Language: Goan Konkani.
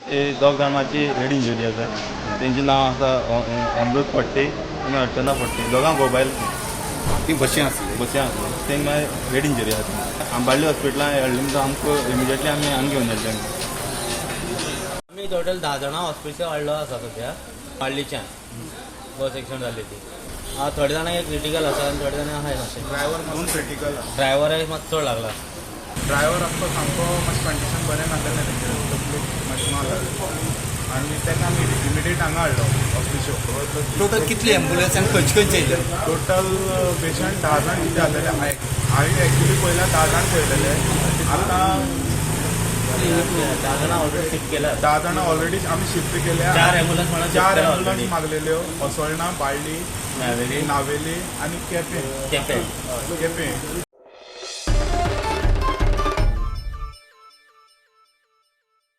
दोग जाण मातशी हेड इंजुरी आसा. तेंचें नांव आसा अमृत फडते आनी अर्चना फडते. दोगां मोबायल. ती बशी आसली. बसी आसले. तेंकां मागीर हेड इंजुरी आसा. आंबाडली हॉस्पिटलान हाडले म्हणटकच आमकां इमिजिएटली आमी हांगा घेवन येयले तेंकां. आमी टोटल 10 जाणां हॉस्पिटल हाडलो आसा सद्या बाळ्ळीच्यान. बस एक्सिडंट जाल्ली ती थोडे जाणां क्रिटिकल आसा आनी थोडे जाणां आहाय मातशें. ड्रायव्हर दोन क्रिटिकल. ड्रायव्हराक मातसो चड लागला. ड्रायव्हर आमचो सामको मातशें कंडिशन बरें नासलें तेजें, तकलेक मातशें माल जालें आनी ताका आमी इमिडिएट हांगा हाडलो ऑफिसो. टोटल कितली एम्बुलन्स आनी खंयचे खंयचे येयले? टोटल पेशंट 10 जाण कितें जालेले. हांवें एक्चुली पयल्या 10 जाण पळयलेले, आतां 10 जाणां ऑलरेडी शिफ्ट केला. 10 जाणां ऑलरेडी आमी शिफ्ट केल्या. चार एम्बुलन्स म्हणून चार एम्बुलन्स मागलेल्यो, असोळणा, बाळ्ळी, नावेली, नावेली आनी केपें. केपें. केपें.